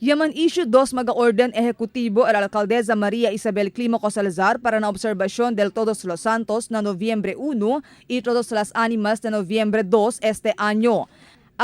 Ya man issue dos mga orden ejecutivo el alcaldesa María Isabel Clímaco Salazar para na observación del Todos los Santos na noviembre 1 y Todos las Ánimas na noviembre 2 este año.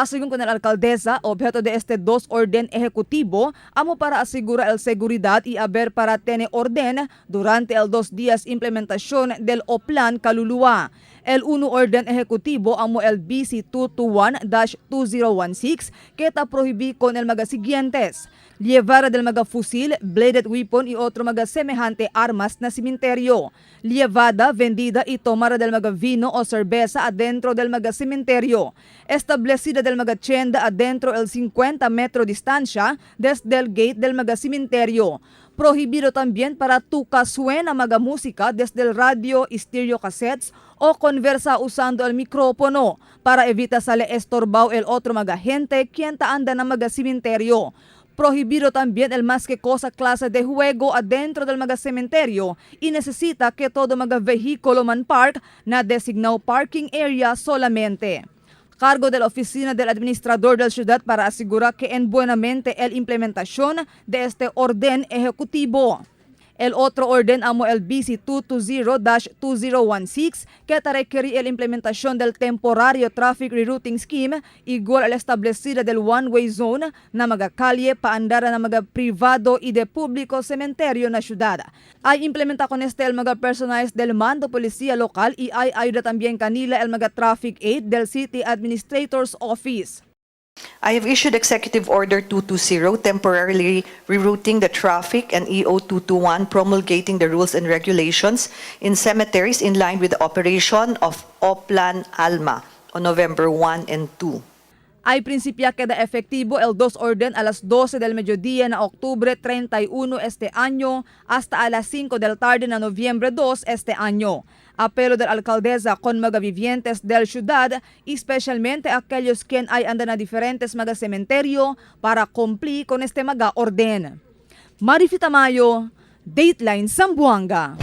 Según con el alcaldesa, objeto de este dos orden ejecutivo amo para asegurar el seguridad y haber para tener orden durante el 2 días implementación del Oplan Kaluluwa. El 1 orden ejecutivo amo el BC 221-2016 que ta prohibí con el mga siguientes: llevar del mga fusil, bladed weapon y otro mga semejante armas na cementerio. Llevada, vendida y tomar del mga vino o cerveza adentro del mga cementerio. Establecida del mga tienda adentro el 50 metro distancia desde el gate del mga cementerio. Prohibido también para tuca suena mga música desde el radio, stereo cassettes o conversa usando el micrófono para evitar sale estorbao el otro mga gente quien ta anda na mga cementerio. Prohibido también el más que cosa clase de juego adentro del mga cementerio y necesita que todo mga vehículo man park na designado parking area solamente. Cargo de la oficina del administrador del ciudad para asegurar que en buenamente el implementación de este orden ejecutivo. El otro orden amo el BC 220-2016 que ta requerir el implementación del temporario traffic rerouting scheme igual al establecida del one-way zone na mga kalye paandara na mga privado y de público cementerio na syudad. Ay implementa con este el mga personales del mando policía local y ay ayuda también kanila el mga traffic aid del City Administrator's Office. I have issued Executive Order 220 temporarily rerouting the traffic and EO 221 promulgating the rules and regulations in cemeteries in line with the operation of Oplan Alma on November 1 and 2. Ay prinsipya queda efectivo el 2 orden a las 12 del mediodía na octubre 31 este año hasta a las 5 del tarde na noviembre 2 este año. Apelo del alcaldesa con mga vivientes del ciudad, especialmente aquellos quien ay anda na diferentes mga cementerio para cumplir con este mga orden. Marifi Tamayo, Dateline Zamboanga.